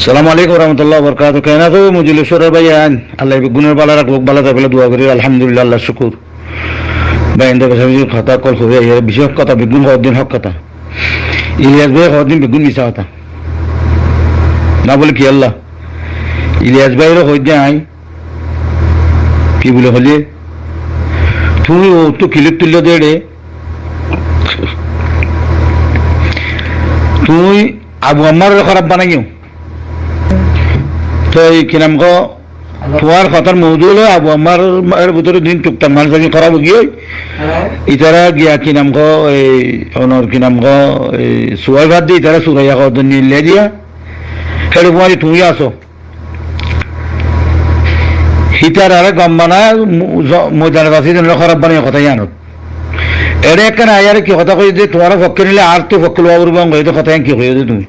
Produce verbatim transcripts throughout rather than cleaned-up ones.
Assalamu alaikum warahmatullahi wabarakatuhu. Keén asó mojlisor báiyain? Allah beggúnore bála rakók, bála tákile dua gorí, alhamdulillah, Allar cúkur. Báiyain de beci beci hotá ókkol hoói aiyér, beci hotá, beggún hoódde hók hotá. Iliyas báiye hoódde beggún misá hotá. Ná bóle kiyólla? Iliyas báiyeré hoódde añí, ki bóli hoilé, tuñí uttú kilip tuilló de ére, tuñí Abu Ammaroré hóraf banaiyó. Toi ki nam hoó, tuáñr hotár moudu óilo Abu Ammaror bútore din tuktak manúic asé hóraf ói giyói. Itará giya ki nam hoó, ei onor ki nam hoó, ei Suwaib adde itará suraiya hoódde nillai diya. Héçe fuañti tuñí asó. Hítararé gom bana, mo-, zo-, moidanot asé de hóraf banaiyó hotá yíanot. Eçé ekkán aiyaré ki hotá hoiyé de, tuáñra fokke nile añárttu fokke luwa foribó, en hoiyé de hotá yían ki hoiyó de tuñí?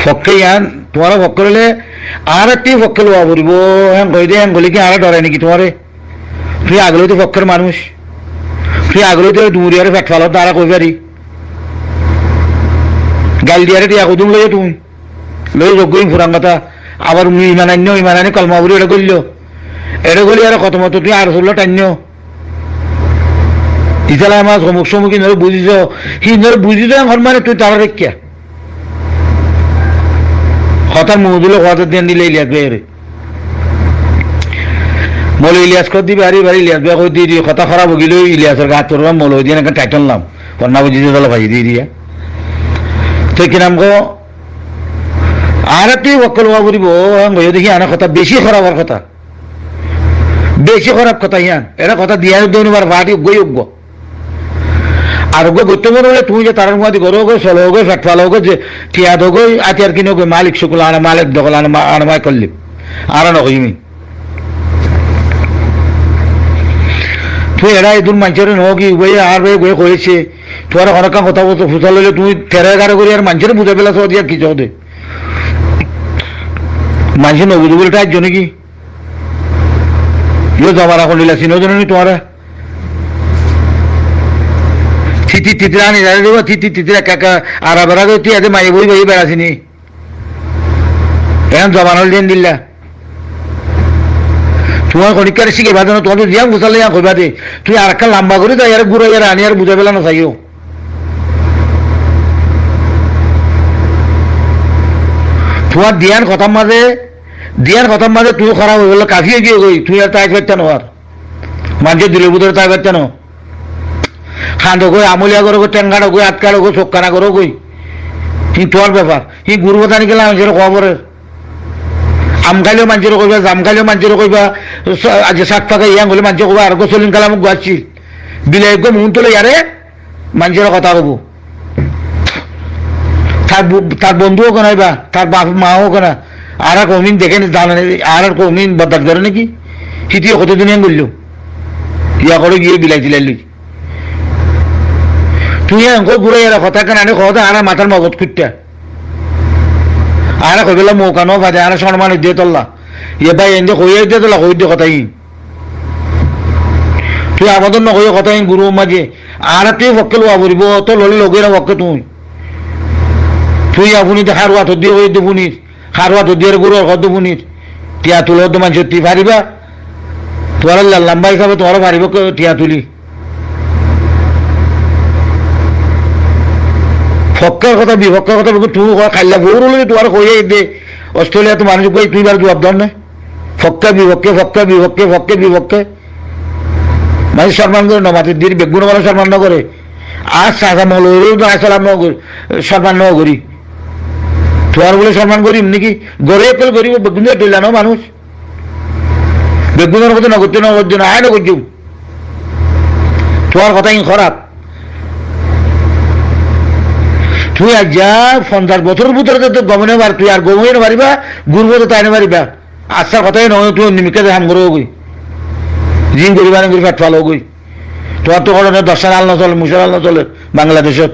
Fokke yían, tuáñra fokke nile añárttu fokke luwa foribó, en hoiyé de, en hoilé ki añára dhorai niki tuáñre? Tuñí age lóti fokker manúic. Tuñí age lóti duñriyaré fet falot de añára hoi fari. Gail diyaré thiya hodún loiyó tuñí. Loi zogói furan hotá. Abar iman ainnó, iman aini kolma fori eçé goilló. Eçé goillé ar hoto moto tuñí ar sulla tainnó. Isala mas homuk somuk híinore buzíso, híinore buzíso en hon mane tuñí tará raikká. Hotár moudu óilo hotá diyan dile Iliyas báiyeré. Moulovi Iliyas hoódde ibá, ar ibá Iliyas báiye hoódde, hotá hóraf ói giyói, Iliyasor gat foribá moulovi diyan ekkán title lam. Honnán buzíso dóla faiyé de iriya. Toi ki nam hoó, añárttu fokke luwa foribó, en hoiyé de híyan hotá beci hóraf or hotá. Beci hóraf hotá híyan. Eçé hotá diya de unibar fathi uggúa uggúa. Ar uggúa goittó mone óile tuñí ze tarár fuañti goró goi, solo goi, fet falo goi, ze thiya do goi, átiyar kino goi, malik cúkul añára, malik dokol añára, ma-, añára maik goillí. Añára no hoiyí. Tuñí eçé edur maincóre no hoó ki, bái, añár bái goi hoiyé, tuáñra honó ekkán hotá bóto fusár loile tuñí teró egaro gorí ar maincóre buzái félasó de, ar ki só de. Maincé no buzé bóli tháijjo niki? Yó zobana hondilla sinó de no ni tuáñra? Titir titir ani zare diba, titir titir ekka ekka ara bera de, tui ede maiya boi boi bera sini. Ehón zobana hondilla. Tuáñra honikkáre cíkaiba de no, tuáñra to ziyan fusár loi yián hoiba de. Tui arekkán lamba gorí de, yáre gúrai yáre ani yáre buzái féla no saiyó. Tuáñr diyan hotár mazé, diyan hotár mazé tuñí hóraf ói gele kafi ói giyói, tuñí ar táit faittá no ar. Maincór dilor bútore táit faittá no. Hando goi, amoliya goró goi, théng kaço goi, át kaço goi, suk kana goró goi. Híin tuáñr befar. Híin gurú hotá niki maincóre hoó forer. Am háileyo maincóre hoiba, zam háileyo maincóre hoiba, sa-, aijja sat faga yián hoile maincóre hoiba, ar uggúa Solim Kalam uggúa accíl. Bilai uggúa muúntu loi yáre, maincóre hotá hoibo. Tar bu-, tar bondú ók na iba, tar baf ma ók na. Añárar koumin deké ni, zane ni, añárar koumin bordac goré niki? Híte hoto din yián goilló. Yián goré giyé bilai tilai loi. Tui yián goi gúrai yáre hotá ekkán ani hoó de, añárar matár mogot kuittá. Añára hoibálla mouka no fai de, añára sorman ói de tolla. Ye bái, ende hoiyé de tolla, hoiyé de hotá iín. Tui amodor no hoiyó hotá iín gurúr mazé. Añárattú fokke luwa foribó, to lole logói no fokke tui. Tui ya funir de, haru ator diye hoiyé de funir. Haru ator diye gurúr hoó de funir. Tiya tuló de maincór tui fariba. Tuáñra la-, lamba hísabe tuáñra fariba ke tiya tuli. Fokkor hotá, bifokkor hotá, beggún tuñí hoó, kailla foór loi tuáñre hoiyé de, Australiat manúic uggúa tuñí ibáre zuab dór né? Fokke bifokke, fokke bifokke, fokke bifokke. Maincé sorman goré no mate, dir beggún ókkole sorman no goré. Ar sasa moulovi loi to añí salam no gorí, sorman no gorí. Tuáñr bóle sorman gorí niki? Goré ókkol goríbo, beggún de dhoilla no manúic. Beggúnor hotá no goijjó, no goijjó, no, añí no goijjum. Tuáñr hotá iín hóraf. Tui aijja fonzaic bosóror bútore to gom ói no far, tui ar gom ói no fariba, gurbo to tái no fariba. Assár hotá iín no, tui nimikká de ham goró goi. Zin goriba no gori fet falo goi. Tuáñr to hono doccán al no sole, mucár al no sole Bangladecot.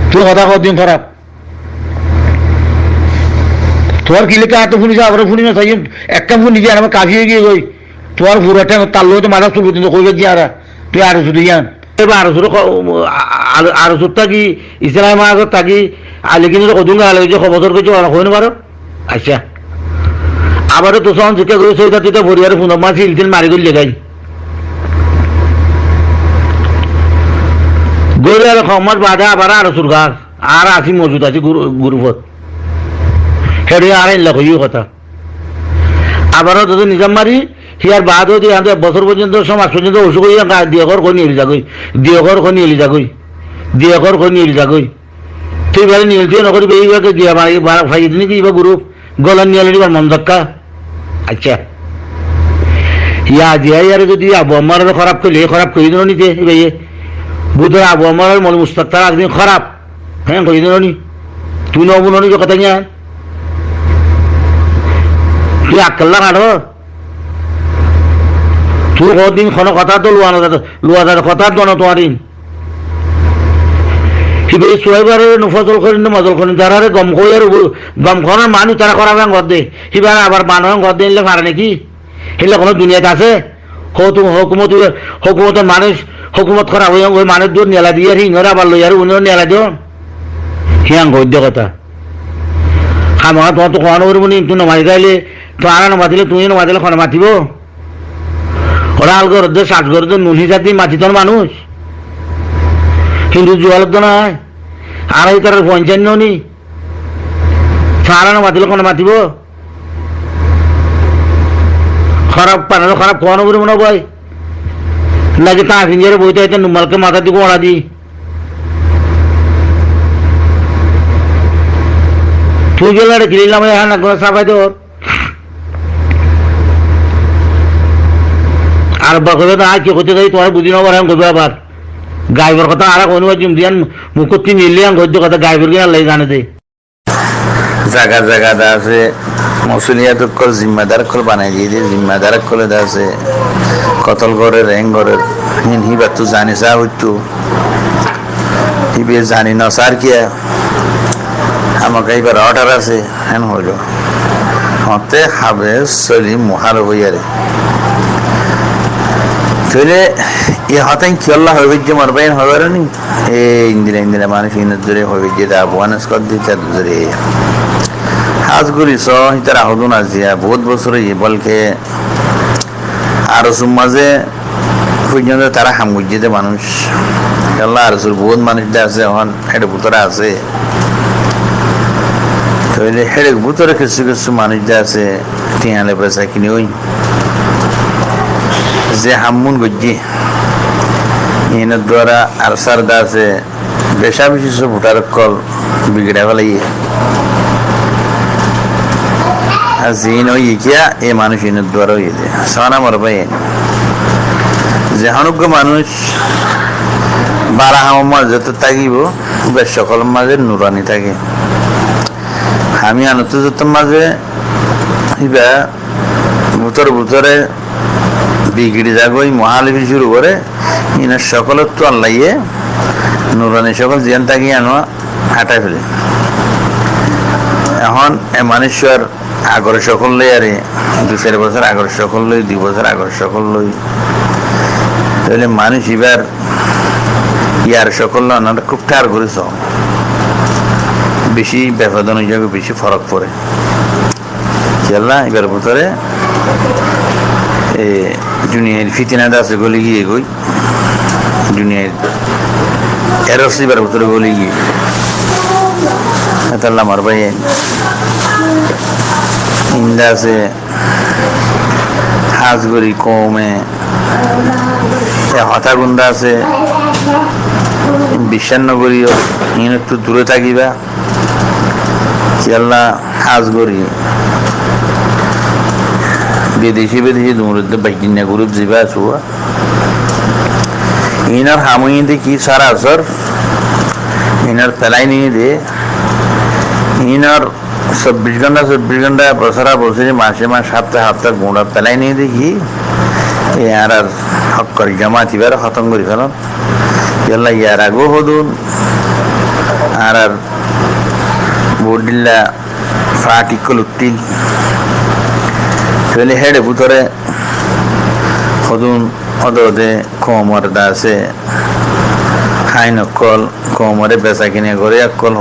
Tui hotá hoó din hóraf. Tuáñr kilikka añáttu fúni saá, abar fúni no saiyum, ekkán fúni de añára kafi ói giyói goi. Tuáñr fura théng tar lói to matá sul foijjonto hoi faijjí añára. Tui ar sudu yián. Eba ARSOr ko-, a-, a-, ARSOt táki, Islami Mahazot táki, Aly Kinore hodún gal goijjé, ho bosór goijjé, óra hoi no faro? Accá. Abar to sóon zikká gorí, sóita tuita foriyaré funór maá sil til mari goillé gái. Gorí ar ek mac baade abar ARSOr gas, ar así mozut así gru-, gurufot. Héçe ar ailla hoiyé hotá. Abar ó dóde nizam mari, híyar baade ó de añára ek bosór foijjonto, só mac foijjonto ocúk óiye, ga-, diyakor hoi niyeli zagói, diyakor hoi niyeli zagói, diyakor hoi niyeli zagói. Tui ibáre niyeli tui nokoribe, ibáre diya mari, ibáre faiyede niki, ibá guruf, gola niyeli dibar mon zakka. Accá. Yá diya yáre zodi Abu Ammar ore hóraf hoile, hóraf hoi dino nite, ibáye. Bútore Abu Ammar ore mol mustak tara ekdin hóraf. Héen hoi dino ni? Tui no fúno ni ze hotá yián? Tui akkol laga no? Tui hodin hono hotá to luwa no zar, luwa zar hotá to no tuárin. Híba Suhaib ore no fozol gorin, no mozol gorin, tarare gom hoi ar ubu-, gom hono manúic tara hóraf en gor de. Híbare abar bano en gor de, ille fare niki? Héilla hono duniyait asé? Hókum-, hókumot, hókumotor manúic, hókumot hóraf óiye, ói manúic dór niyelai diyé, híinore abar loi ar unore niyelai diyé. Híyan hoóidde hotá. Hámaká tuáñttú hoóno foribó ni, tuñí no mati táile, tuáñra no matile, tuñí no matile hone matibo? Ora al goródde, sas goródde, nun hísab di matitóu manúic. Hintu zuwal edde nái. Añára ítarar fuain sain no ni. Tuáñra no matile hone matibo? Hóraf, panore hóraf hoóno foribó no bái? Naki taña findiyóre boói tákite nummalke matát di guñça di? Tui gele ere kilillam, ehón ek gora safai dór. Ar ekbar hoiba de, añí ki hoité zai, tuáñra buzí no faro, ehón hoiba abar. Gaibor hotá añára hoi no faijjum, ziyan mukótti nille ehón hoiddé hotá, gaibor gin Allaye zane de. Zaga zaga de asé, mosuliyat ókkol, zimmadar ókkol banai diyé de, zimmadar ókkole de asé, kotol gorer, en gorer, hín híbattú zani saá hoitto. Híbe zani no saár kiyá, hámaká híbar order asé, en hoilo. Hoóñtte Háfez Solim Muhárref óiyaré. Tóile e hotá kiyólla hoi faijjé, mor bái, en hoi faro ni? E indila indila manúic inor dóre hoi faijjé de, Abu Anas Koddi tar dóre. Hás gorí só, ítara hodún aziya, bout bosór óiye, bolke ARSOr mazé foijjonto tará ham goijjé de manúic. Kiyólla ARSOr bout manúic de asé, ehón héçe bútore asé. Tóile héçe bútore kessú kessú manúic de asé, tiañ loi besa kini ói. Ze hammún goijjé, inor duara ARSAr de asé, beca beci supporter ókkol bigidai félaiye. Ar ziín óiye kiyá, e manúic inor duara óiye de. Sóna mor bái, ze honó uggwá manúic bála hamor mazé zeto tákibo, íbar cókolor mazé nurani táke. Hami anottú zeto mazé íba bútore bútore bigiri zagói, muhálif cúru goré, inor cókolottú Allaye nurani cókol ziyán táke, yían ó hátai félaiye. Ehón e manúiccúar agor cókol loi, ar dui sair bosór agor cókol loi, dui bosór agor cókol loi, tóile manúic íbar yar cókol loi onora kúb ṭar gorí soó. Beci befedon ói zagói, beci forok foré. Kiyólla íbar bútore e duniyair fitina de asé góli giyé goi. Duniyair eros íbar bútore góli giyé. Hétolla mor bái, inda asé hás gorí koume e hotá gún de asé biccác no goríyo, inottú dure tákiba. Kiyólla hás gorí bideci bideci duñr edde baicinna gurúp ziba asé, inor ham óiye de ki sára asór, inor feláin óiye de, inor sobbic gónta sobbic gónta, bosóra bosóri, mace mac, háfta háfta guñça feláin óiye de ki, e añárar hókkor jomaat ibáre hótom gorí felon. Kiyólla yar age ó hodún añárar bout dhílla faáñti ókkol uththíl. Tóile héçe bútore hodún óde óde koumor de asé Háin ókkol, koumoré besakina gorí ókkol,